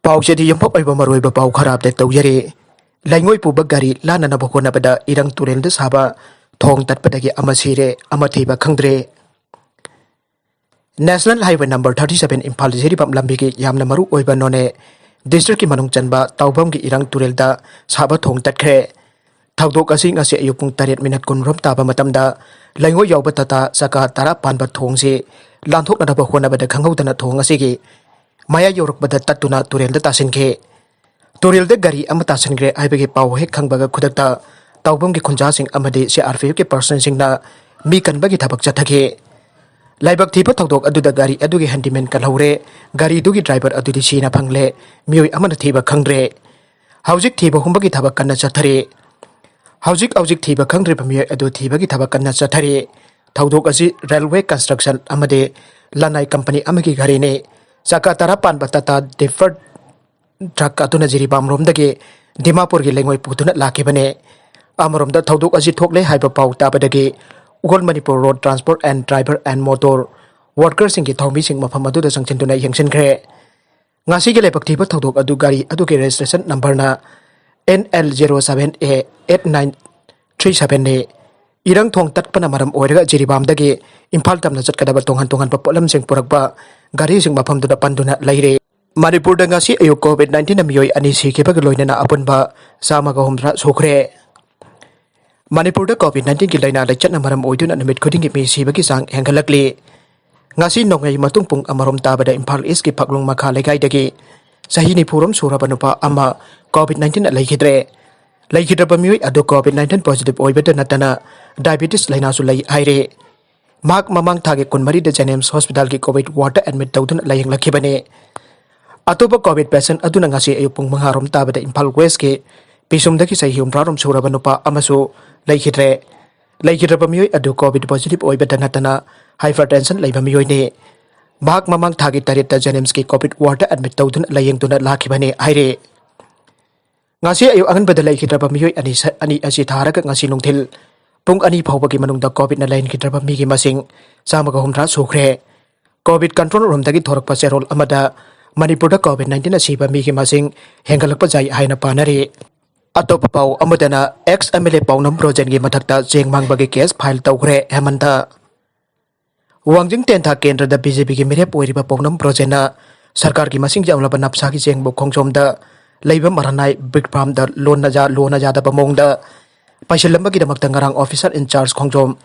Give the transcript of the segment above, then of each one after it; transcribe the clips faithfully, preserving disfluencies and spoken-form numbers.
ꯄꯥꯎꯆꯦꯗꯤ ꯌꯨꯝꯐꯝ ꯑꯣꯏꯕ ꯃꯔꯨꯑꯣꯏꯕ ꯄꯥꯎ ꯈꯔ ꯑꯞꯗꯦꯠ ꯇꯧꯖꯔꯤ꯫ ꯂꯩꯉꯣꯏ ꯄꯨꯕ ꯒꯥꯔꯤ ꯂꯥꯟꯅꯅꯕ ꯍꯣꯠꯅꯕꯗ ꯏꯔꯪ ꯇꯨꯔꯦꯜꯗ ꯁꯥꯕ ꯊꯣꯡ ꯇꯠꯄꯗꯒꯤ ꯑꯃ ꯁꯤꯔꯦ, ꯑꯃ ꯊꯤꯕ ꯈꯪꯗ꯭ꯔꯦ꯫ National Highway number thirty seven Imphal Jiribam ꯂꯝꯕꯤꯒꯤ ꯌꯥꯝꯅ ꯃꯔꯨ ꯑꯣꯏꯕ ꯅꯣꯅꯦ ꯗꯤꯁꯇ꯭ꯔꯤꯛꯀꯤ ꯃꯅꯨꯡ ꯆꯟꯕ ꯇꯥꯎꯕꯝꯒꯤ ꯏꯔꯪ ꯇꯨꯔꯦꯜꯗ ꯁꯥꯕ ꯊꯣꯡ ꯇꯠꯈ꯭ꯔꯦ꯫ ꯊꯧꯗꯣꯛ ꯑꯁꯤ ꯉꯁꯤ ꯑꯌꯨꯛ ꯄꯨꯡ ꯇꯔꯦꯠ ꯃꯤꯅꯠ ꯀꯨꯟꯔꯣꯝ ꯇꯥꯕ ꯃꯇꯝꯗ ꯂꯩꯉꯣꯏ ꯌꯥꯎꯕ ꯇꯥꯇꯥ ꯆꯀꯥ ꯇꯔꯥ ꯄꯥꯟꯕ ꯊꯣꯡꯁꯤ ꯂꯥꯟꯊꯣꯛꯅꯅꯕ ꯍꯣꯠꯅꯕꯗ ꯈꯪꯍꯧꯗꯅ ꯊꯣꯡ ꯑꯁꯤꯒꯤ ꯃꯌꯥꯏ ꯌꯧꯔꯛꯄꯗ ꯇꯠꯇꯨꯅ ꯇꯨꯔꯦꯜꯗ ꯇꯥꯁꯤꯟꯈꯤ꯫ ꯇꯨꯔꯦꯜꯗ ꯒꯥꯔꯤ ꯑꯃ ꯇꯥꯁꯤꯟꯈ꯭ꯔꯦ ꯍꯥꯏꯕꯒꯤ ꯄꯥꯎ ꯍꯦꯛ ꯈꯪꯕꯒ ꯈꯨꯗꯛꯇ ꯇꯥꯎꯕꯝꯒꯤ ꯈꯨꯟꯖꯥꯁꯤꯡ ꯑꯃꯗꯤ ꯁꯤ ꯑꯥꯔ ꯄꯤ ꯑꯦꯐꯀꯤ ꯄꯥꯔꯁꯟꯁꯤꯡꯅ ꯃꯤ ꯀꯟꯕꯒꯤ ꯊꯕꯛ ꯆꯠꯊꯈꯤ꯫ ꯂꯥꯏꯕꯛ ꯊꯤꯕ ꯊꯧꯗꯣꯛ ꯑꯗꯨꯗ ꯒꯥꯔꯤ ꯑꯗꯨꯒꯤ ꯍꯦꯟꯗꯤꯃꯦꯟ ꯀꯜꯍꯧꯔꯦ꯫ ꯒꯥꯔꯤꯗꯨꯒꯤ ꯗ꯭ꯔꯥꯏꯚꯔ ꯑꯗꯨꯗꯤ ꯁꯤꯅ ꯐꯪꯂꯦ꯫ ꯃꯤꯑꯣꯏ ꯑꯃꯅ ꯊꯤꯕ ꯈꯪꯗ꯭ꯔꯦ꯫ ꯍꯧꯖꯤꯛ ꯊꯤꯕ ꯍꯨꯝꯕꯒꯤ ꯊꯕꯛ ꯀꯟꯅ ꯆꯠꯊꯔꯤ꯫ ꯍꯧꯖꯤꯛ ꯍꯧꯖꯤꯛ ꯊꯤꯕ ꯈꯪꯗ꯭ꯔꯤꯕ ꯃꯤꯑꯣꯏ ꯑꯗꯨ ꯊꯤꯕꯒꯤ ꯊꯕꯛ ꯀꯟꯅ ꯆꯠꯊꯔꯤ꯫ ꯊꯧꯗꯣꯛ ꯑꯁꯤ ꯔꯦꯜꯋꯦ ꯀꯟꯁꯇ꯭ꯔꯛꯁꯟ ꯑꯃꯗꯤ ꯂꯅꯥꯏ ꯀꯝꯄꯅꯤ ꯑꯃꯒꯤ ꯒꯥꯔꯤꯅꯤ꯫ ꯆꯀꯥ ꯇꯔꯥ ꯄꯥꯟꯕ ꯇꯥꯇꯥ ꯗꯤꯐꯔ ꯇ꯭ꯔꯛ ꯑꯗꯨꯅ ꯖꯤꯔꯤꯕꯥꯝꯔꯣꯝꯗꯒꯤ ꯗꯤꯃꯥꯄꯨꯔꯒꯤ ꯂꯩꯉꯣꯏ ꯄꯨꯗꯨꯅ ꯂꯥꯛꯈꯤꯕꯅꯤ꯫ ꯑꯃꯔꯣꯝꯗ ꯊꯧꯗꯣꯛ ꯑꯁꯤ ꯊꯣꯛꯂꯦ ꯍꯥꯏꯕ ꯄꯥꯎ ꯇꯥꯕꯗꯒꯤ All Manipur Road Transport and Driver and Motor Workerꯁꯤꯡꯒꯤ ꯊꯧꯃꯤꯁꯤꯡ ꯃꯐꯝ ꯑꯗꯨꯗ ꯆꯪꯁꯤꯟꯗꯨꯅ ꯌꯦꯡꯁꯤꯟꯈ꯭ꯔꯦ꯫ ꯉꯁꯤꯒꯤ ꯂꯥꯏꯕꯛ ꯊꯤꯕ ꯊꯧꯗꯣꯛ ꯑꯗꯨ ꯒꯥꯔꯤ ꯑꯗꯨꯒꯤ ꯔꯦꯖꯤꯁꯇ꯭ꯔꯦꯁꯟ ꯅꯝꯕꯔꯅ N L zero seven A eight nine three sevenꯅꯤ꯫ ꯏꯔꯪ ꯊꯣꯡ ꯇꯠꯄꯅ ꯃꯔꯝ ꯑꯣꯏꯔꯒ ꯖꯤꯔꯤꯕꯥꯝꯗꯒꯤ ꯏꯝꯐꯥꯜ ꯇꯝꯅ ꯆꯠꯀꯗꯕ ꯇꯣꯉꯥꯟ ꯇꯣꯉꯥꯟꯕ ꯄꯣꯠꯂꯝꯁꯤꯡ ꯄꯨꯔꯛꯄ ꯒꯥꯔꯤꯁꯤꯡ ꯃꯐꯝꯗꯨꯗ ꯄꯟꯗꯨꯅ ꯂꯩꯔꯦ꯫ ꯃꯅꯤꯄꯨꯔꯗ ꯉꯁꯤ ꯑꯌꯨꯛ COVID nineteenꯅ ꯃꯤꯑꯣꯏ ꯑꯅꯤ ꯁꯤꯈꯤꯕꯒ ꯂꯣꯏꯅꯅ ꯑꯄꯨꯟꯕ ꯆꯥꯝꯃꯒ ꯍꯨꯝꯗ꯭ꯔꯥ ꯁꯨꯈ꯭ꯔꯦ꯫ ꯃꯅꯤꯄꯨꯔꯗ COVID nineteenꯒꯤ ꯂꯥꯏꯅꯥ ꯂꯩꯆꯠꯅ ꯃꯔꯝ ꯑꯣꯏꯗꯨꯅ ꯅꯨꯃꯤꯠ ꯈꯨꯗꯤꯡꯒꯤ ꯃꯤ ꯁꯤꯕꯒꯤ ꯆꯥꯡ ꯍꯦꯟꯒꯠꯂꯛꯂꯤ꯫ ꯉꯁꯤ ꯅꯣꯡꯉꯩ ꯃꯇꯨꯡ ꯄꯨꯡ ꯑꯃꯔꯣꯝ ꯇꯥꯕꯗ ꯏꯝꯐꯥꯜ ꯏꯁꯀꯤ ꯐꯛꯂꯣꯡ ꯃꯈꯥ ꯂꯩꯀꯥꯏꯗꯒꯤ ꯆꯍꯤ ꯅꯤꯐꯨꯔꯣꯝ ꯁꯨꯔꯕ ꯅꯨꯄꯥ ꯑꯃ COVID nineteenꯅ ꯂꯩꯈꯤꯗ꯭ꯔꯦ꯫ ꯂꯩꯈꯤꯗ꯭ꯔꯕ ꯃꯤꯑꯣꯏ ꯑꯗꯨ COVID nineteen positive ꯑꯣꯏꯕꯇ ꯅꯠꯇꯅ diabetes ꯂꯥꯏꯅꯥꯁꯨ ꯂꯩ ꯍꯥꯏꯔꯦ꯫ ꯃꯍꯥꯛ ꯃꯃꯥꯡ ꯊꯥꯒꯤ ꯀꯨꯟꯃꯔꯤꯗ JNIMS hospitalꯒꯤ COVID wardꯇ admit ꯇꯧꯗꯨꯅ ꯂꯥꯌꯦꯡꯂꯛꯈꯤꯕꯅꯤ꯫ ꯑꯇꯣꯞꯄ COVID patient ꯑꯗꯨꯅ ꯉꯁꯤ ꯑꯌꯨꯛ ꯄꯨꯡ ꯃꯉꯥꯔꯣꯝ ꯇꯥꯕꯗ ꯏꯝꯐꯥꯜ ꯋꯦꯁꯀꯤ ꯄꯤꯁꯨꯝꯗꯒꯤ ꯆꯍꯤ ꯍꯨꯝꯗ꯭ꯔꯥꯔꯣꯝ ꯁꯨꯔꯕ ꯅꯨꯄꯥ ꯑꯃꯁꯨ ꯂꯩꯈꯤꯗ꯭ꯔꯦ꯫ ꯂꯩꯈꯤꯗ꯭ꯔꯕ ꯃꯤꯑꯣꯏ ꯑꯗꯨ COVID positive ꯑꯣꯏꯕꯇ ꯅꯠꯇꯅ hypertension ꯂꯩꯕ ꯃꯤꯑꯣꯏꯅꯤ꯫ ꯃꯍꯥꯛ ꯃꯃꯥꯡ ꯊꯥꯒꯤ ꯇꯔꯦꯠꯇ JNIMSꯀꯤ COVID wardꯇ admit ꯇꯧꯗꯨꯅ ꯂꯥꯌꯦꯡꯗꯨꯅ ꯂꯥꯛꯈꯤꯕꯅꯤ ꯍꯥꯏꯔꯤ꯫ ꯉꯁꯤ ꯑꯌꯨꯛ ꯑꯉꯟꯕꯗ ꯂꯩꯈꯤꯗ꯭ꯔꯕ ꯃꯤꯑꯣꯏ ꯑꯅꯤ ꯁ-, ꯑꯅꯤ ꯑꯁꯤ ꯊꯥꯔꯒ ꯉꯁꯤ ꯅꯨꯡꯊꯤꯜ ꯄꯨꯡ ꯑꯅꯤ ꯐꯥꯎꯕꯒꯤ ꯃꯅꯨꯡꯗ COVIDꯅ ꯂꯩꯍꯟꯈꯤꯗ꯭ꯔꯕ ꯃꯤꯒꯤ ꯃꯁꯤꯡ ꯆꯥꯝꯃꯒ ꯍꯨꯝꯗ꯭ꯔꯥ ꯁꯨꯈ꯭ꯔꯦ꯫ COVID control roomꯗꯒꯤ ꯊꯣꯔꯛꯄ ꯆꯦꯔꯣꯜ ꯑꯃꯗ ꯃꯅꯤꯄꯨꯔꯗ COVID nineteen ꯑꯁꯤꯕ ꯃꯤꯒꯤ ꯃꯁꯤꯡ ꯍꯦꯟꯒꯠꯂꯛꯄ ꯌꯥꯏ ꯍꯥꯏꯅ ꯄꯥꯅꯔꯤ꯫ ꯑꯇꯣꯞꯄ ꯄꯥꯎ ꯑꯃꯗꯅ ex MLA ꯄꯥꯎꯅꯝ ꯕ꯭ꯔꯣꯖꯦꯟꯒꯤ ꯃꯊꯛꯇ ꯆꯦꯡ ꯃꯥꯡꯕꯒꯤ case file ꯇꯧꯈ꯭ꯔꯦ ꯍꯦꯃꯟꯇ꯫ ꯋꯥꯡꯖꯤꯡ ꯇꯦꯟꯊꯥ ꯀꯦꯟꯗ꯭ꯔꯗ BJPꯒꯤ ꯃꯤꯔꯦꯞ ꯑꯣꯏꯔꯤꯕ ꯄꯥꯎꯅꯝ ꯕ꯭ꯔꯣꯖꯦꯟꯅ ꯁꯔꯀꯥꯔꯒꯤ ꯃꯁꯤꯡ ꯌꯥꯝꯂꯕ ꯅꯞꯁꯥꯒꯤ ꯆꯦꯡꯕꯨ ꯈꯣꯡꯖꯣꯝꯗ ꯂꯩꯕ ꯃꯔꯥꯅꯥꯏ brick farmꯗ ꯂꯣꯟꯅ ꯌꯥ-, ꯂꯣꯟꯅ ꯌꯥꯗꯕ ꯃꯑꯣꯡꯗ ꯄꯩꯁꯤꯜꯂꯝꯕꯒꯤꯗꯃꯛꯇ ꯉꯔꯥꯡ officer in charge Khongjom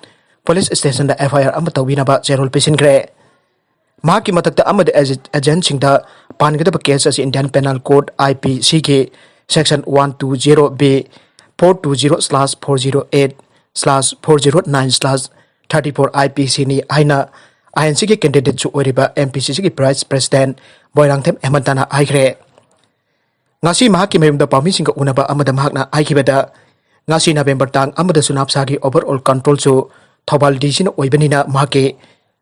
police stationꯗ FIR ꯑꯃ ꯇꯧꯕꯤꯅꯕ ꯆꯦꯔꯣꯜ ꯄꯤꯁꯤꯟꯈ꯭ꯔꯦ꯫ ꯃꯍꯥꯛꯀꯤ ꯃꯊꯛꯇ ꯑꯃꯗꯤ ꯑꯦꯖꯦ-, agentꯁꯤꯡꯗ ꯄꯥꯟꯒꯗꯕ case ꯑꯁꯤ Indian Penal Code, IPCꯒꯤ section one two zero B, four two zero slash four zero eight slash four zero nine slash thirty four IPCꯅꯤ ꯍꯥꯏꯅ INCꯒꯤ candidateꯁꯨ ꯑꯣꯏꯔꯤꯕ MPCCꯒꯤ vice president ꯕꯣꯏꯔꯥꯡꯊꯦꯝ ꯍꯦꯃꯟꯇꯅ ꯍꯥꯏꯈ꯭ꯔꯦ꯫ ꯉꯁꯤ ꯃꯍꯥꯛꯀꯤ ꯃꯌꯨꯝꯗ ꯄꯥꯎꯃꯤꯁꯤꯡꯒ ꯎꯅꯕ ꯑꯃꯗ ꯃꯍꯥꯛꯅ ꯍꯥꯏꯈꯤꯕꯗ, ꯉꯁꯤ ꯅꯕꯦꯝꯕꯔ ꯇꯥꯡ ꯑꯃꯗꯁꯨ ꯅꯞꯁꯥꯒꯤ overall controlꯁꯨ ꯊꯧꯕꯥꯜ DCꯅ ꯑꯣꯏꯕꯅꯤꯅ ꯃꯍꯥꯛꯀꯤ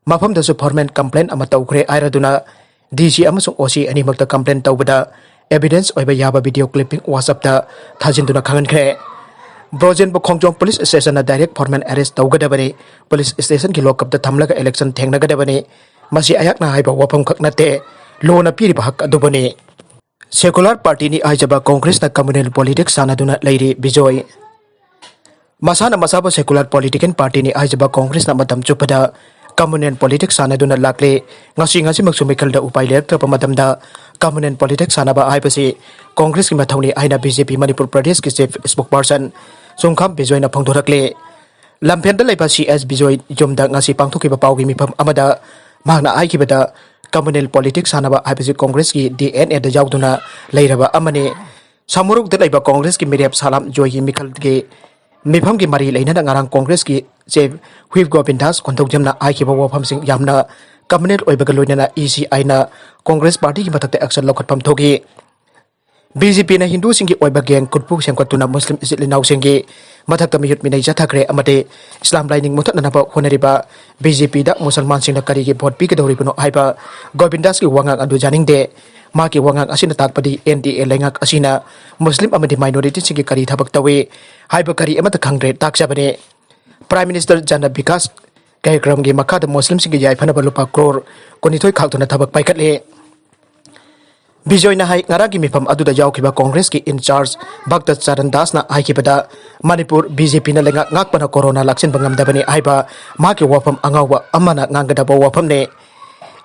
ꯃꯐꯝꯗꯁꯨ formal complaint ꯑꯃ ꯇꯧꯈ꯭ꯔꯦ ꯍꯥꯏꯔꯗꯨꯅ DC ꯑꯃꯁꯨꯡ OC ꯑꯅꯤꯃꯛꯇ complaint ꯇꯧꯕꯗ evidence ꯑꯣꯏꯕ ꯌꯥꯕ video clipping WhatsAppꯇ ꯊꯥꯖꯤꯟꯗꯨꯅ ꯈꯪꯍꯟꯈ꯭ꯔꯦ꯫ ꯕ꯭ꯔꯣꯖꯦꯟꯕꯨ ꯈꯣꯡꯖꯣꯝ police stationꯅ direct formal arrest ꯇꯧꯒꯗꯕꯅꯤ꯫ Police stationꯒꯤ lockupꯇ ꯊꯝꯂꯒ election ꯊꯦꯡꯅꯒꯗꯕꯅꯤ꯫ ꯃꯁꯤ ꯑꯩꯍꯥꯛꯅ ꯍꯥꯏꯕ ꯋꯥꯐꯝꯈꯛ ꯅꯠꯇꯦ, lawꯅ ꯄꯤꯔꯤꯕ ꯍꯛ ꯑꯗꯨꯕꯨꯅꯤ꯫ Secular partyꯅꯤ ꯍꯥꯏꯖꯕ Congressꯅ communal politics ꯁꯥꯟꯅꯗꯨꯅ ꯂꯩꯔꯤ ꯕꯤꯖꯣꯏ꯫ ꯃꯁꯥꯅ ꯃꯁꯥꯕꯨ secular political partyꯅꯤ ꯍꯥꯏꯖꯕ Congressꯅ ꯃꯇꯝ ꯆꯨꯞꯄꯗ communal politics ꯁꯥꯟꯅꯗꯨꯅ ꯂꯥꯛꯂꯦ꯫ ꯉꯁꯤ ꯉꯁꯤꯃꯛꯁꯨ ꯃꯤꯈꯜꯗ ꯎꯄꯥꯏ ꯂꯩꯔꯛꯇ꯭ꯔꯕ ꯃꯇꯝꯗ communal politics ꯁꯥꯟꯅꯕ ꯍꯥꯏꯕꯁꯤ Congressꯀꯤ ꯃꯊꯧꯅꯤ ꯍꯥꯏꯅ BJP ꯃꯅꯤꯄꯨꯔ ꯄ꯭ꯔꯗꯦꯁꯀꯤ chief spokesperson ꯆꯨꯡꯈꯥꯝ ꯕꯤꯖꯣꯏꯅ ꯐꯣꯡꯗꯣꯔꯛꯂꯦ꯫ ꯂꯝꯐꯦꯜꯗ ꯂꯩꯕ ꯁꯤ ꯑꯦꯁ ꯕꯤꯖꯣꯏ ꯌꯨꯝꯗ ꯉꯁꯤ ꯄꯥꯡꯊꯣꯛꯈꯤꯕ ꯄꯥꯎꯒꯤ ꯃꯤꯐꯝ ꯑꯃꯗ ꯃꯍꯥꯛꯅ ꯍꯥꯏꯈꯤꯕꯗ, communal politics ꯁꯥꯟꯅꯕ ꯍꯥꯏꯕꯁꯤ Congressꯀꯤ DNAꯗ ꯌꯥꯎꯗꯨꯅ ꯂꯩꯔꯕ ꯑꯃꯅꯤ꯫ ꯁꯃꯨꯔꯧꯗ ꯂꯩꯕ Congressꯀꯤ ꯃꯤꯔꯦꯞ ꯁꯥꯂꯥꯝ ꯖꯣꯏꯒꯤ ꯃꯤꯈꯜꯒꯤ ꯃꯤꯐꯝꯒꯤ ꯃꯔꯤ ꯂꯩꯅꯅ ꯉꯔꯥꯡ Congressꯀꯤ chief whip ꯒꯣꯕꯤꯟꯗꯥꯁ ꯀꯣꯟꯊꯧꯖꯝꯅ ꯍꯥꯏꯈꯤꯕ ꯋꯥꯐꯝꯁꯤꯡ ꯌꯥꯝꯅ communal ꯑꯣꯏꯕꯒ ꯂꯣꯏꯅꯅ ECIꯅ Congress partyꯒꯤ ꯃꯊꯛꯇ action ꯂꯧꯈꯠꯐꯝ ꯊꯣꯛꯏ꯫ BJPꯅ ꯍꯤꯟꯗꯨꯁꯤꯡꯒꯤ ꯑꯣꯏꯕ gang ꯒꯨꯠꯄꯨ ꯁꯦꯝꯒꯠꯇꯨꯅ ꯃꯨꯁꯂꯤꯝ ꯏꯆꯤꯜ ꯏꯅꯥꯎꯁꯤꯡꯒꯤ ꯃꯊꯛꯇ ꯃꯤꯍꯨꯠ ꯃꯤꯅꯩ ꯆꯠꯊꯈ꯭ꯔꯦ ꯑꯃꯗꯤ ꯏꯁꯂꯥꯝ ꯂꯥꯏꯅꯤꯡ ꯃꯨꯊꯠꯅꯅꯕ ꯍꯣꯠꯅꯔꯤꯕ BJPꯗ ꯃꯨꯁꯜꯃꯥꯟꯁꯤꯡꯅ ꯀꯔꯤꯒꯤ vote ꯄꯤꯒꯗꯧꯔꯤꯕꯅꯣ ꯍꯥꯏꯕ ꯒꯣꯕꯤꯟꯗꯥꯁꯀꯤ ꯋꯥꯉꯥꯡ ꯑꯗꯨ ꯌꯥꯅꯤꯡꯗꯦ꯫ ꯃꯍꯥꯛꯀꯤ ꯋꯥꯉꯥꯡ ꯑꯁꯤꯅ ꯇꯥꯛꯄꯗꯤ NDA ꯂꯩꯉꯥꯛ ꯑꯁꯤꯅ ꯃꯨꯁꯂꯤꯝ ꯑꯃꯗꯤ minorityꯁꯤꯡꯒꯤ ꯀꯔꯤ ꯊꯕꯛ ꯇꯧꯏ ꯍꯥꯏꯕ ꯀꯔꯤ ꯑꯃꯠꯇ ꯈꯪꯗ꯭ꯔꯦ ꯇꯥꯛꯆꯕꯅꯤ꯫ Prime Minister ꯖꯅ ꯕꯤꯀꯥꯁ ꯀꯥꯔꯌꯀ꯭ꯔꯝꯒꯤ ꯃꯈꯥꯗ ꯃꯨꯁꯂꯤꯝꯁꯤꯡꯒꯤ ꯌꯥꯏꯐꯅꯕ ꯂꯨꯄꯥ ꯀ꯭ꯔꯣꯔ ꯀꯨꯟꯅꯤꯊꯣꯏ ꯈꯥꯛꯇꯨꯅ ꯊꯕꯛ ꯄꯥꯏꯈꯠꯂꯤ꯫ ꯕꯤꯖꯣꯏꯅ ꯍꯥꯏ, ꯉꯔꯥꯡꯒꯤ ꯃꯤꯐꯝ ꯑꯗꯨꯗ ꯌꯥꯎꯈꯤꯕ ꯀꯣꯡꯒ꯭ꯔꯦꯁꯀꯤ in-charge ꯚꯛꯇ Charan ꯗꯥꯁꯅ ꯍꯥꯏꯈꯤꯕꯗ, Manipur B J ꯄꯤꯅ ꯂꯩꯉꯥꯛ ꯉꯥꯛꯄꯅ ꯀꯣꯔꯣꯅꯥ ꯂꯥꯛꯁꯤꯟꯕ ꯉꯝꯗꯕꯅꯤ ꯍꯥꯏꯕ ꯃꯍꯥꯛꯀꯤ ꯋꯥꯐꯝ ꯑꯉꯥꯎꯕ ꯑꯃꯅ ꯉꯥꯡꯒꯗꯕ ꯋꯥꯐꯝꯅꯤ꯫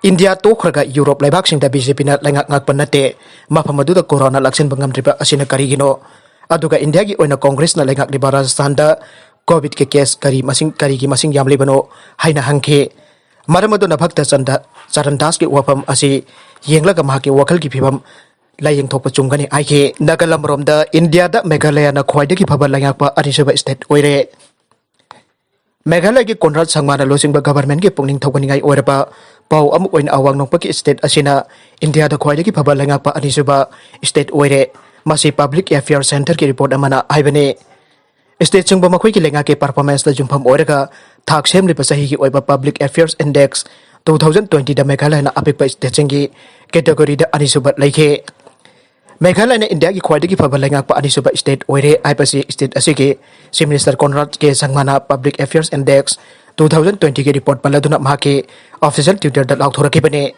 ꯏꯟꯗꯤꯌꯥ ꯇꯣꯛꯈ꯭ꯔꯒ ꯌꯨꯔꯣꯞ ꯂꯩꯕꯥꯛꯁꯤꯡꯗ ꯕꯤ ꯖꯦ ꯄꯤꯅ ꯂꯩꯉꯥꯛ ꯉꯥꯛꯄ ꯅꯠꯇꯦ꯫ ꯃꯐꯝ ꯑꯗꯨꯗ ꯀꯣꯔꯣꯅꯥ ꯂꯥꯛꯁꯤꯟꯕ ꯉꯝꯗ꯭ꯔꯤꯕ ꯑꯁꯤꯅ ꯀꯔꯤꯒꯤꯅꯣ? ꯑꯗꯨꯒ ꯏꯟꯗꯤꯌꯥꯒꯤ ꯑꯣꯏꯅ ꯀꯣꯡꯒ꯭ꯔꯦꯁꯅ ꯂꯩꯉꯥꯛꯂꯤꯕ ꯔꯥꯖꯁꯊꯥꯟꯗ ꯀꯣꯚꯤꯗꯀꯤ ꯀꯦꯁ ꯀꯔꯤ ꯃꯁꯤꯡ, ꯀꯔꯤꯒꯤ ꯃꯁꯤꯡ ꯌꯥꯝꯂꯤꯕꯅꯣ ꯍꯥꯏꯅ ꯍꯪꯈꯤ꯫ ꯃꯔꯝ ꯑꯗꯨꯅ ꯚꯛꯇ ꯆꯟꯗ, ꯆꯔꯟ ꯗꯥꯁꯀꯤ ꯋꯥꯐꯝ ꯑꯁꯤ ꯌꯦꯡꯂꯒ ꯃꯍꯥꯛꯀꯤ ꯋꯥꯈꯜꯒꯤ ꯐꯤꯕꯝ ꯂꯥꯏꯌꯦꯡꯊꯣꯛꯄ ꯆꯨꯝꯒꯅꯤ ꯍꯥꯏꯈꯤ꯫ ꯅꯥꯒꯥꯂꯦꯟꯗ ꯏꯟꯗꯤꯌꯥꯗ ꯃꯦꯘꯥꯂꯌꯥꯅ ꯈ꯭ꯋꯥꯏꯗꯒꯤ ꯐꯕ ꯂꯩꯉꯥꯛꯄ ꯑꯅꯤꯁꯨꯕ ꯁ꯭ꯇꯦꯠ ꯑꯣꯏꯔꯦ꯫ ꯃꯦꯘꯥꯂꯌꯥꯒꯤ ꯀꯣꯟꯔꯥꯗ ꯁꯪꯃꯥꯅ ꯂꯨꯆꯤꯡꯕ ꯒꯚꯔꯟꯃꯦꯟꯠꯀꯤ ꯄꯨꯛꯅꯤꯡ ꯊꯧꯒꯠꯅꯤꯡꯉꯥꯏ ꯑꯣꯏꯔꯕ ꯄꯥꯎ ꯑꯃ ꯑꯣꯏꯅ ꯑꯋꯥꯡ ꯅꯣꯡꯄꯣꯛꯀꯤ ꯁ꯭ꯇꯦꯠ ꯑꯁꯤꯅ ꯏꯟꯗꯤꯌꯥꯗ ꯈ꯭ꯋꯥꯏꯗꯒꯤ ꯐꯕ ꯂꯩꯉꯥꯛꯄ ꯑꯅꯤꯁꯨꯕ ꯁ꯭ꯇꯦꯠ ꯑꯣꯏꯔꯦ꯫ ꯃꯁꯤ ꯄꯕ꯭ꯂꯤꯛ ꯑꯦꯐꯤꯌꯔꯁ ꯁꯦꯟꯇꯔꯒꯤ ꯔꯤꯄꯣꯔꯠ ꯑꯃꯅ ꯍꯥꯏꯕꯅꯤ꯫ ꯁ꯭ꯇꯦꯠꯁꯤꯡꯕꯨ ꯃꯈꯣꯏꯒꯤ ꯂꯩꯉꯥꯛꯀꯤ ꯄꯔꯐꯣꯔꯃꯦꯟꯁꯇ ꯌꯨꯝꯐꯝ ꯑꯣꯏꯔꯒ ꯊꯥꯛ ꯁꯦꯝꯂꯤꯕ ꯆꯍꯤꯒꯤ ꯑꯣꯏꯕ public affairs index two thousand ꯇ꯭ꯋꯦꯟꯇꯤꯗ ꯃꯦꯘꯥꯂꯌꯥꯅ ꯑꯄꯤꯛꯄ ꯁ꯭ꯇꯦꯠꯁꯤꯡꯒꯤ ꯀꯦꯇꯦꯒꯣꯔꯤꯗ ꯑꯅꯤꯁꯨꯕ ꯂꯩꯈꯤ꯫ ꯃꯦꯘꯥꯂꯌꯥꯅ ꯏꯟꯗꯤꯌꯥꯒꯤ ꯈ꯭ꯋꯥꯏꯗꯒꯤ ꯐꯕ ꯂꯩꯉꯥꯛꯄ ꯑꯅꯤꯁꯨꯕ ꯁ꯭ꯇꯦꯠ ꯑꯣꯏꯔꯦ ꯍꯥꯏꯕꯁꯤ ꯁ꯭ꯇꯦꯠ ꯑꯁꯤꯒꯤ ꯆꯤꯐ ꯃꯤꯅꯤꯁꯇꯔ ꯀꯣꯟꯔꯥꯗ ꯀꯦ ꯁꯪꯃꯥꯅ public affairs index two thousand ꯇ꯭ꯋꯦꯟꯇꯤꯒꯤ ꯔꯤꯄꯣꯔꯠ ꯄꯜꯂꯗꯨꯅ ꯃꯍꯥꯛꯀꯤ ꯑꯣꯐꯤꯁꯤꯌꯦꯜ ꯇ꯭ꯋꯤꯇꯔꯗ ꯂꯥꯎꯊꯣꯔꯛꯈꯤꯕꯅꯤ꯫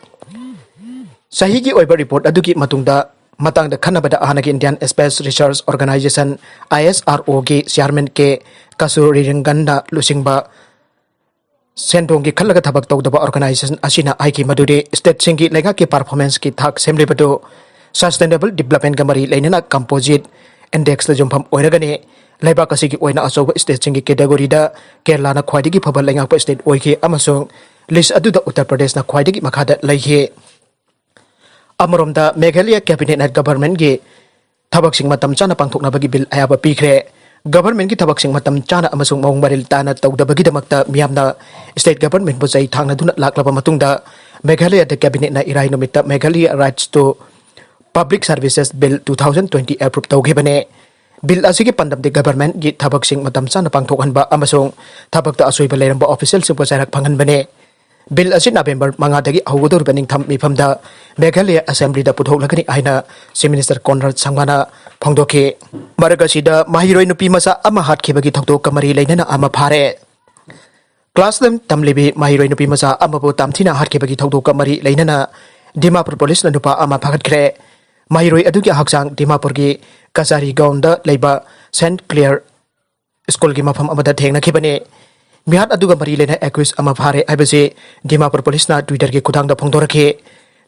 ꯆꯍꯤꯒꯤ ꯑꯣꯏꯕ ꯔꯤꯄꯣꯔꯠ ꯑꯗꯨꯒꯤ ꯃꯇꯨꯡꯗ ꯃꯇꯥꯡꯗ ꯈꯟꯅꯕꯗ ꯍꯥꯟꯅꯒꯤ ꯏꯟꯗꯤꯌꯥꯟ ꯁ꯭ꯄꯦꯁ ꯔꯤꯁꯔꯆ ꯑꯣꯔꯒꯅꯥꯏꯖꯦꯁꯟ, ꯑꯥꯏ ꯑꯦꯁ ꯑꯥꯔ ꯑꯣꯒꯤ ꯆꯤꯌꯥꯔꯃꯦꯟ ꯀꯦ ꯀꯁꯨꯔꯤꯔꯪꯒꯟꯅ ꯂꯨꯆꯤꯡꯕ ꯁꯦꯟꯗꯣꯡꯒꯤ ꯈꯜꯂꯒ ꯊꯕꯛ ꯇꯧꯗꯕ ꯑꯣꯔꯒꯅꯥꯏꯖꯦꯁꯟ ꯑꯁꯤꯅ ꯍꯥꯏꯈꯤ ꯃꯗꯨꯗꯤ ꯁ꯭ꯇꯦꯠꯁꯤꯡꯒꯤ ꯂꯩꯉꯥꯛꯀꯤ ꯄꯔꯐꯣꯔꯃꯦꯟꯁꯀꯤ ꯊꯥꯛ ꯁꯦꯝꯂꯤꯕꯗꯨ ꯁꯁꯇꯦꯅꯦꯕꯜ ꯗꯤꯕ꯭ꯂꯞꯃꯦꯟꯠꯀ ꯃꯔꯤ ꯂꯩꯅꯅ ꯀꯝꯄꯣꯖꯤꯠ ꯏꯟꯗꯦꯛꯁꯇ ꯌꯨꯝꯐꯝ ꯑꯣꯏꯔꯒꯅꯤ꯫ ꯂꯩꯕꯥꯛ ꯑꯁꯤꯒꯤ ꯑꯣꯏꯅ ꯑꯆꯧꯕ ꯁ꯭ꯇꯦꯠꯁꯤꯡꯒꯤ ꯀꯦꯇꯦꯒꯣꯔꯤꯗ ꯀꯦꯔꯂꯥꯅ ꯈ꯭ꯋꯥꯏꯗꯒꯤ ꯐꯕ ꯂꯩꯉꯥꯛꯄ ꯁ꯭ꯇꯦꯠ ꯑꯣꯏꯈꯤ ꯑꯃꯁꯨꯡ ꯂꯤꯁ꯭ꯠ ꯑꯗꯨꯗ ꯎꯠꯇꯔ ꯄ꯭ꯔꯗꯦꯁꯅ ꯈ꯭ꯋꯥꯏꯗꯒꯤ ꯃꯈꯥꯗ ꯂꯩꯈꯤ꯫ ꯑꯃꯔꯣꯝꯗ ꯃꯦꯘꯥꯂꯌꯥ ꯀꯦꯕꯤꯅꯦꯠꯅ ꯒꯚꯔꯟꯃꯦꯟꯠꯀꯤ ꯊꯕꯛꯁꯤꯡ ꯃꯇꯝ ꯆꯥꯅ ꯄꯥꯡꯊꯣꯛꯅꯕꯒꯤ ꯕꯤꯜ ꯑꯌꯥꯕ ꯄꯤꯈ꯭ꯔꯦ꯫ ꯒꯚꯔꯟꯃꯦꯟꯠꯀꯤ ꯊꯕꯛꯁꯤꯡ ꯃꯇꯝ ꯆꯥꯅ ꯑꯃꯁꯨꯡ ꯃꯑꯣꯡ ꯃꯔꯤꯜ ꯇꯥꯅ ꯇꯧꯗꯕꯒꯤꯗꯃꯛꯇ ꯃꯤꯌꯥꯝꯅ ꯁ꯭ꯇꯦꯠ ꯒꯚꯔꯟꯃꯦꯟꯠꯄꯨ ꯆꯩ ꯊꯥꯡꯅꯗꯨꯅ ꯂꯥꯛꯂꯕ ꯃꯇꯨꯡꯗ ꯃꯦꯘꯥꯂꯌꯥꯗ ꯀꯦꯕꯤꯅꯦꯠꯅ ꯏꯔꯥꯏ ꯅꯨꯃꯤꯠꯇ Meghalaya Rights to Public Services Bill two thousand twenty approve ꯇꯧꯈꯤꯕꯅꯤ꯫ ꯕꯤꯜ ꯑꯁꯤꯒꯤ ꯄꯥꯟꯗꯝꯗꯤ ꯒꯚꯔꯟꯃꯦꯟꯠꯀꯤ ꯊꯕꯛꯁꯤꯡ ꯃꯇꯝ ꯆꯥꯅ ꯄꯥꯡꯊꯣꯛꯍꯟꯕ ꯑꯃꯁꯨꯡ ꯊꯕꯛꯇ ꯑꯁꯣꯏꯕ ꯂꯩꯔꯝꯕ ꯑꯣꯐꯤꯁꯤꯌꯦꯜꯁꯤꯡꯕꯨ ꯆꯩꯔꯛ ꯐꯪꯍꯟꯕꯅꯤ꯫ ꯕꯤꯜ ꯑꯁꯤ ꯅꯕꯦꯝꯕꯔ ꯃꯉꯥꯗꯒꯤ ꯍꯧꯒꯗꯧꯔꯤꯕ ꯅꯤꯡꯊꯝ ꯃꯤꯐꯝꯗ ꯃꯦꯘꯥꯂꯌꯥ ꯑꯦꯁꯦꯝꯕ꯭ꯂꯤꯗ ꯄꯨꯊꯣꯛꯂꯒꯅꯤ ꯍꯥꯏꯅ ꯆꯤꯐ ꯃꯤꯅꯤꯁꯇꯔ ꯀꯣꯟꯔꯥꯗ ꯁꯪꯃꯥꯅ ꯐꯣꯡꯗꯣꯛꯈꯤ꯫ ꯃꯔꯛ ꯑꯁꯤꯗ ꯃꯍꯩꯔꯣꯏ ꯅꯨꯄꯤ ꯃꯆꯥ ꯑꯃ ꯍꯥꯠꯈꯤꯕꯒꯤ ꯊꯧꯗꯣꯛꯀ ꯃꯔꯤ ꯂꯩꯅꯅ ꯑꯃ ꯐꯥꯔꯦ꯫ ꯀ꯭ꯂꯥꯁ ꯏꯂꯦꯚꯦꯟ ꯇꯝꯂꯤꯕꯤ ꯃꯍꯩꯔꯣꯏ ꯅꯨꯄꯤ ꯃꯆꯥ ꯑꯃꯕꯨ ꯇꯝꯊꯤꯅ ꯍꯥꯠꯈꯤꯕꯒꯤ ꯊꯧꯗꯣꯛꯀ ꯃꯔꯤ ꯂꯩꯅꯅ ꯗꯤꯃꯥꯄꯨꯔ ꯄꯨꯂꯤꯁꯅ ꯅꯨꯄꯥ ꯑꯃ ꯐꯥꯒꯠꯈ꯭ꯔꯦ꯫ ꯃꯍꯩꯔꯣꯏ ꯑꯗꯨꯒꯤ ꯍꯛꯆꯥꯡ ꯗꯤꯃꯥꯄꯨꯔꯒꯤ ꯀꯆꯥꯔꯤꯒꯥꯎꯟꯗ ꯂꯩꯕ ꯁꯦꯟꯠ ꯀ꯭ꯂꯤꯌꯔ ꯁ꯭ꯀꯨꯜꯒꯤ ꯃꯐꯝ ꯑꯃꯗ ꯊꯦꯡꯅꯈꯤꯕꯅꯤ꯫ ꯃꯤꯍꯥꯠ ꯑꯗꯨꯒ ꯃꯔꯤ ꯂꯩꯅ ꯑꯦꯀ꯭ꯌꯨꯁ ꯑꯃ ꯐꯥꯔꯦ ꯍꯥꯏꯕꯁꯤ ꯗꯤꯃꯥꯄꯨꯔ ꯄꯨꯂꯤꯁꯅ ꯇ꯭ꯋꯤꯇꯔꯒꯤ ꯈꯨꯠꯊꯥꯡꯗ ꯐꯣꯡꯗꯣꯔꯛꯈꯤ꯫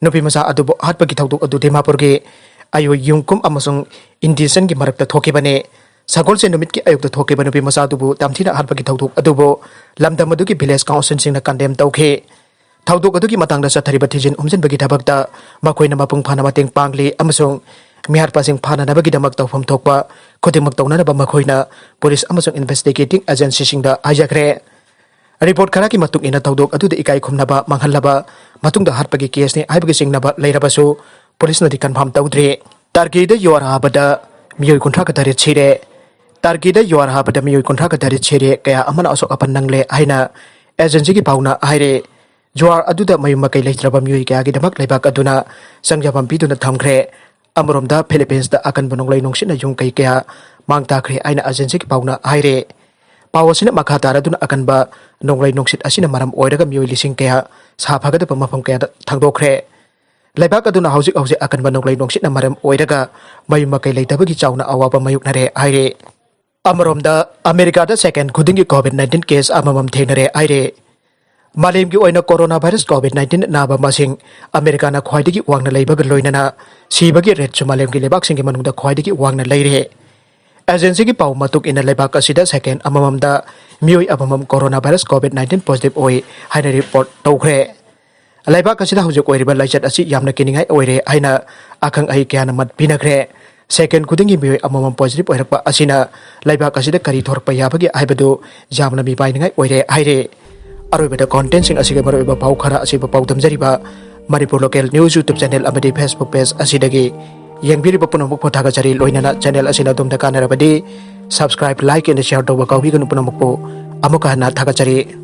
ꯅꯨꯄꯤ ꯃꯆꯥ ꯑꯗꯨꯕꯨ ꯍꯥꯠꯄꯒꯤ ꯊꯧꯗꯣꯛ ꯑꯗꯨ ꯗꯤꯃꯥꯄꯨꯔꯒꯤ ꯑꯌꯣꯏ ꯌꯨꯝꯀꯨꯝ ꯑꯃꯁꯨꯡ ꯏꯟꯗꯤꯁꯟꯒꯤ ꯃꯔꯛꯇ ꯊꯣꯛꯈꯤꯕꯅꯤ꯫ ꯁꯒꯣꯜꯁꯦꯟ ꯅꯨꯃꯤꯠꯀꯤ ꯑꯌꯨꯛꯇ ꯊꯣꯛꯈꯤꯕ ꯅꯨꯄꯤ ꯃꯆꯥ ꯑꯗꯨꯕꯨ ꯇꯝꯊꯤꯅ ꯍꯥꯠꯄꯒꯤ ꯊꯧꯗꯣꯛ ꯑꯗꯨꯕꯨ ꯂꯝꯗꯝ ꯑꯗꯨꯒꯤ ꯚꯤꯂꯦꯖ ꯀꯥꯎꯟꯁꯤꯜꯁꯤꯡꯅ ꯀꯟꯗꯦꯝ ꯇꯧꯈꯤ꯫ ꯊꯧꯗꯣꯛ ꯑꯗꯨꯒꯤ ꯃꯇꯥꯡꯗ ꯆꯠꯊꯔꯤꯕ ꯊꯤꯖꯤꯟ ꯍꯨꯝꯖꯤꯟꯕꯒꯤ ꯊꯕꯛꯇ ꯃꯈꯣꯏꯅ ꯃꯄꯨꯡ ꯐꯥꯅ ꯃꯇꯦꯡ ꯄꯥꯡꯂꯤ ꯑꯃꯁꯨꯡ ꯃꯤꯍꯥꯠꯄꯁꯤꯡ ꯐꯥꯅꯅꯕꯒꯤꯗꯃꯛ ꯇꯧꯐꯝ ꯊꯣꯛꯄ ꯈꯨꯗꯤꯡꯃꯛ ꯇꯧꯅꯅꯕ ꯃꯈꯣꯏꯅ ꯄꯨꯂꯤꯁ ꯑꯃꯁꯨꯡ ꯏꯟꯚꯦꯁꯇꯤꯒꯦꯇꯤꯡ ꯑꯦꯖꯦꯟꯁꯤꯁꯤꯡꯗ ꯍꯥꯏꯖꯈ꯭ꯔꯦ꯫ ꯔꯤꯄꯣꯔꯠ ꯈꯔꯒꯤ ꯃꯇꯨꯡ ꯏꯟꯅ ꯊꯧꯗꯣꯛ ꯑꯗꯨꯗ ꯏꯀꯥꯏ ꯈꯨꯝꯅꯕ ꯃꯥꯡꯍꯜꯂꯕ ꯃꯇꯨꯡꯗ ꯍꯥꯠꯄꯒꯤ ꯀꯦꯁꯅꯤ ꯍꯥꯏꯕꯒꯤ ꯆꯤꯡꯅꯕ ꯂꯩꯔꯕꯁꯨ ꯄꯨꯂꯤꯁꯅꯗꯤ ꯀꯟꯐꯥꯔꯝ ꯇꯧꯗ꯭ꯔꯤ꯫ ꯇꯔꯀꯤꯗ ꯖꯨꯋꯥꯔ ꯍꯥꯕꯗ ꯃꯤꯑꯣꯏ ꯀꯨꯟꯊ꯭ꯔꯥꯒ ꯇꯔꯦꯠ ꯁꯤꯔꯦ꯫ ꯇꯔꯀꯤꯗ ꯖꯨꯋꯥꯔ ꯍꯥꯕꯗ ꯃꯤꯑꯣꯏ ꯀꯨꯟꯊ꯭ꯔꯥꯒ ꯇꯔꯦꯠ ꯁꯤꯔꯦ, ꯀꯌꯥ ꯑꯃꯅ ꯑꯁꯣꯛ ꯑꯄꯟ ꯅꯪꯂꯦ ꯍꯥꯏꯅ ꯑꯦꯖꯦꯟꯁꯤꯒꯤ ꯄꯥꯎꯅ ꯍꯥꯏꯔꯦ꯫ ꯖꯨꯋꯥꯔ ꯑꯗꯨꯗ ꯃꯌꯨꯝ ꯃꯀꯩ ꯂꯩꯇ꯭ꯔꯕ ꯃꯤꯑꯣꯏ ꯀꯌꯥꯒꯤꯗꯃꯛ ꯂꯩꯕꯥꯛ ꯑꯗꯨꯅ ꯆꯪꯖꯐꯝ ꯄꯤꯗꯨꯅ ꯊꯝꯈ꯭ꯔꯦ꯫ ꯑꯃꯔꯣꯝꯗ ꯐꯤꯂꯤꯄꯤꯟꯁꯇ ꯑꯀꯟꯕ ꯅꯣꯡꯂꯩ ꯅꯨꯡꯁꯤꯠꯅ ꯌꯨꯝ ꯀꯩ ꯀꯌꯥ ꯃꯥꯡ ꯇꯥꯈ꯭ꯔꯦ ꯍꯥꯏꯅ ꯑꯦꯖꯦꯟꯁꯤꯒꯤ ꯄꯥꯎꯅ ꯍꯥꯏꯔꯦ꯫ ꯄꯥꯎ ꯑꯁꯤꯅ ꯃꯈꯥ ꯇꯥꯔꯗꯨꯅ ꯑꯀꯟꯕ ꯅꯣꯡꯂꯩ ꯅꯨꯡꯁꯤꯠ ꯑꯁꯤꯅ ꯃꯔꯝ ꯑꯣꯏꯔꯒ ꯃꯤꯑꯣꯏ ꯂꯤꯁꯤꯡ ꯀꯌꯥ ꯁꯥ ꯐꯒꯗꯕ ꯃꯐꯝ ꯀꯌꯥꯗ ꯊꯥꯡꯗꯣꯛꯈ꯭ꯔꯦ꯫ ꯂꯩꯕꯥꯛ ꯑꯗꯨꯅ ꯍꯧꯖꯤꯛ ꯍꯧꯖꯤꯛ ꯑꯀꯟꯕ ꯅꯣꯡꯂꯩ ꯅꯨꯡꯁꯤꯠꯅ ꯃꯔꯝ ꯑꯣꯏꯔꯒ ꯃꯌꯨꯝ ꯃꯀꯩ ꯂꯩꯇꯕꯒꯤ ꯆꯥꯎꯅ ꯑꯋꯥꯕ ꯃꯥꯌꯣꯛꯅꯔꯦ ꯍꯥꯏꯔꯦ꯫ ꯑꯃꯔꯣꯝꯗ ꯑꯃꯦꯔꯤꯀꯥꯗ ꯁꯦꯀꯦꯟ ꯈꯨꯗꯤꯡꯒꯤ ꯀꯣꯚꯤꯗ ꯅꯥꯏꯟꯇꯤꯟ ꯀꯦꯁ ꯑꯃꯃꯝ ꯊꯦꯡꯅꯔꯦ ꯍꯥꯏꯔꯦ꯫ ꯃꯥꯂꯦꯝꯒꯤ ꯑꯣꯏꯅ ꯀꯣꯔꯣꯅꯥ ꯚꯥꯏꯔꯁ ꯀꯣꯚꯤꯗ ꯅꯥꯏꯟꯇꯤꯟ ꯅꯥꯕ ꯃꯁꯤꯡ ꯑꯃꯦꯔꯤꯀꯥꯅ ꯈ꯭ꯋꯥꯏꯗꯒꯤ ꯋꯥꯡꯅ ꯂꯩꯕꯒ ꯂꯣꯏꯅꯅ ꯁꯤꯕꯒꯤ ꯔꯦꯠꯁꯨ ꯃꯥꯂꯦꯝꯒꯤ ꯂꯩꯕꯥꯛꯁꯤꯡꯒꯤ ꯃꯅꯨꯡꯗ ꯈ꯭ꯋꯥꯏꯗꯒꯤ ꯋꯥꯡꯅ ꯂꯩꯔꯦ꯫ ꯑꯦꯖꯦꯟꯁꯤꯒꯤ ꯄꯥꯎ ꯃꯇꯨꯡ ꯏꯟꯅ ꯂꯩꯕꯥꯛ ꯑꯁꯤꯗ ꯁꯦꯀꯦꯟ ꯑꯃꯃꯝꯗ ꯃꯤꯑꯣꯏ ꯑꯃꯃꯝ corona virus COVID nineteen positive ꯑꯣꯏ ꯍꯥꯏꯅ ꯔꯤꯄꯣꯔꯠ ꯇꯧꯈ꯭ꯔꯦ꯫ ꯂꯩꯕꯥꯛ ꯑꯁꯤꯗ ꯍꯧꯖꯤꯛ ꯑꯣꯏꯔꯤꯕ ꯂꯥꯏꯆꯠ ꯑꯁꯤ ꯌꯥꯝꯅ ꯀꯤꯅꯤꯡꯉꯥꯏ ꯑꯣꯏꯔꯦ ꯍꯥꯏꯅ ꯑꯈꯪ ꯑꯍꯩ ꯀꯌꯥꯅ ꯃꯠ ꯄꯤꯅꯈ꯭ꯔꯦ꯫ ꯁꯦꯀꯦꯟ ꯈꯨꯗꯤꯡꯒꯤ ꯃꯤꯑꯣꯏ ꯑꯃꯃꯝ ꯄꯣꯖꯤꯇꯤꯚ ꯑꯣꯏꯔꯛꯄ ꯑꯁꯤꯅ ꯂꯩꯕꯥꯛ ꯑꯁꯤꯗ ꯀꯔꯤ ꯊꯣꯔꯛꯄ ꯌꯥꯕꯒꯦ ꯍꯥꯏꯕꯗꯨ ꯌꯥꯝꯅ ꯃꯤꯄꯥꯏꯅꯤꯡꯉꯥꯏ ꯑꯣꯏꯔꯦ ꯍꯥꯏꯔꯦ꯫ ꯑꯔꯣꯏꯕꯗ ꯀꯣꯟꯇꯦꯟꯁꯤꯡ ꯑꯁꯤꯒꯤ ꯃꯔꯨꯑꯣꯏꯕ ꯄꯥꯎ ꯈꯔ ꯑꯁꯤꯕꯨ ꯄꯥꯎꯗꯝꯖꯔꯤꯕ Manipur local news YouTube channel ꯑꯃꯗꯤ ꯐꯦꯁꯕꯨꯛ ꯄꯦꯖ ꯑꯁꯤꯗꯒꯤ ꯌꯦꯡꯕꯤꯔꯤꯕ ꯄꯨꯝꯅꯃꯛꯄꯨ ꯊꯥꯒꯠꯆꯔꯤ꯫ ꯂꯣꯏꯅꯅ ꯆꯦꯅꯦꯜ ꯑꯁꯤꯅ ꯑꯗꯣꯝꯗ ꯀꯥꯟꯅꯔꯕꯗꯤ ꯁꯕꯁꯀ꯭ꯔꯥꯏꯕ, ꯂꯥꯏꯛ ꯑꯦꯟ ꯁꯤꯌꯔ ꯇꯧꯕ ꯀꯥꯎꯕꯤꯒꯅꯨ꯫ ꯄꯨꯝꯅꯃꯛꯄꯨ ꯑꯃꯨꯛꯀ ꯍꯟꯅ ꯊꯥꯒꯠꯆꯔꯤ꯫